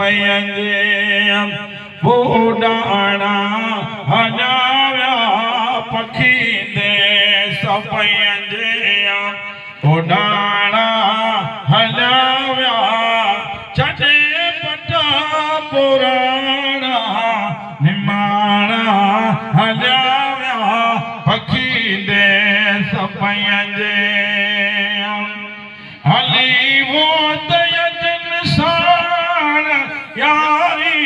سپين جي اڏاڻا هليا ويا پکي ديس پين جي اڏاڻا هليا ويا ڇڏي پٽ پراڻا نماڻا هليا ويا پکي ديس پين جي هلي هوت يجن ساڻ ياري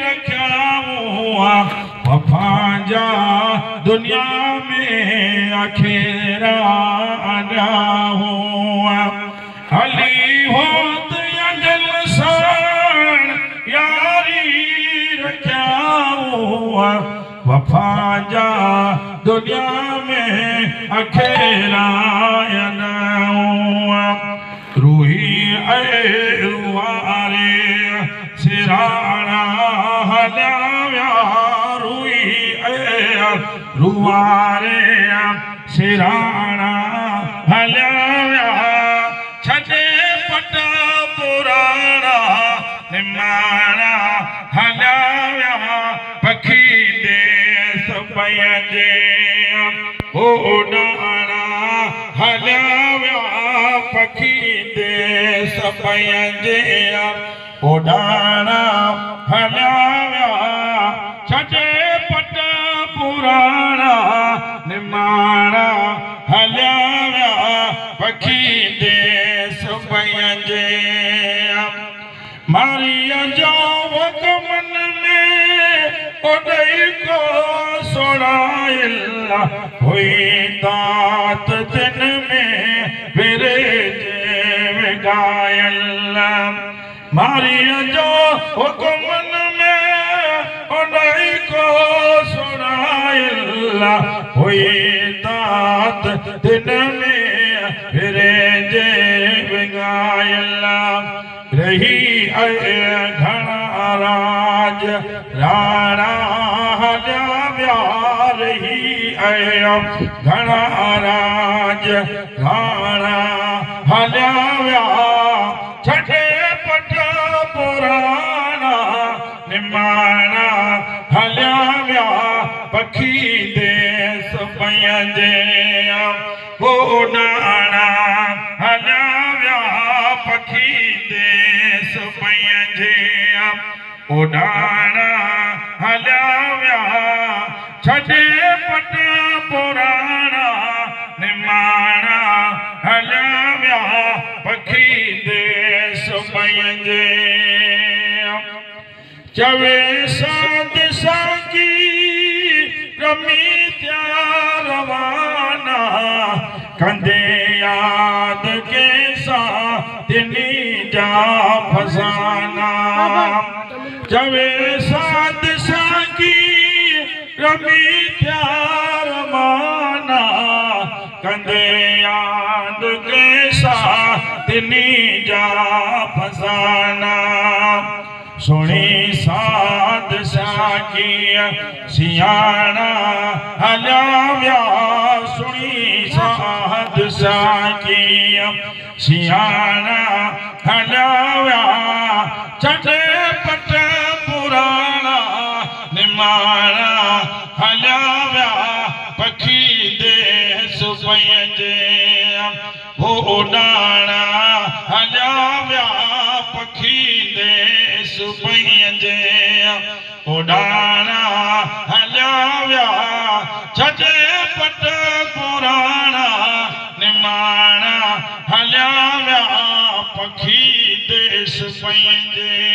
رکيائون وفا جا دنيا ۾ آکيرا اڏيائون هلي هوت يجن ساڻ ياري رکيائون وفا جا دنيا ۾ اکيرا اڏيائون روحي ۽ رواري سراڻا هليا ويا روحي ۽ رواري سراڻا هليا ويا ڇڏي پٽ پراڻا نماڻا هليا ويا پکي ديس پئين جي اڏاڻا هليا ويا پکي ديس پئين جي اڏاڻا هليا ويا ڇڏي پٽ پراڻا نماڻا هليا ويا پکي ديس پئين جي ماريء جو وڳ من ۾ اڏئي ڪو سڻايل هئي تات تن ۾ ورهجي وڳايل ماريء جو وڳ من ۾ اڏئي ڪو سڻايل هئي تات تن ۾ ورهجي وڳايل رهي اي گهڻا راڄ راڻا هليا ويا رهي اي گهڻا راڄ راڻا هليا ويا ڇڏي پٽ پراڻا نماڻا هليا ويا پکي ديس پئين جي اڏاڻا هليا ويا پکي ديس پئين جي اڏاڻا هليا ويا ڇڏي پٽ پراڻا نماڻا هليا ويا پکي ديس پئين جي چوي ساڌ سانگي رمي ٿيا روانا ڪندي ياد ڪنهن تنهي جا فسانا چوي ساڌ سانگي رمي ٿيا روانا ڪندي ياد ڪنهن تنهي جا فسانا سڻي ساڌ ساکيء سياڻا هليا ويا سڻي ساڌ ساکيء سياڻا هليا ويا ڇڏي پٽ پراڻا نماڻا هليا ويا پکي ديس پئين جي هو اڏاڻا هليا ويا پکي ديس پئين جي اڏاڻا هليا ويا ڇڏي پٽ پراڻا نماڻا هليا ويا پکي ديس پئين جي.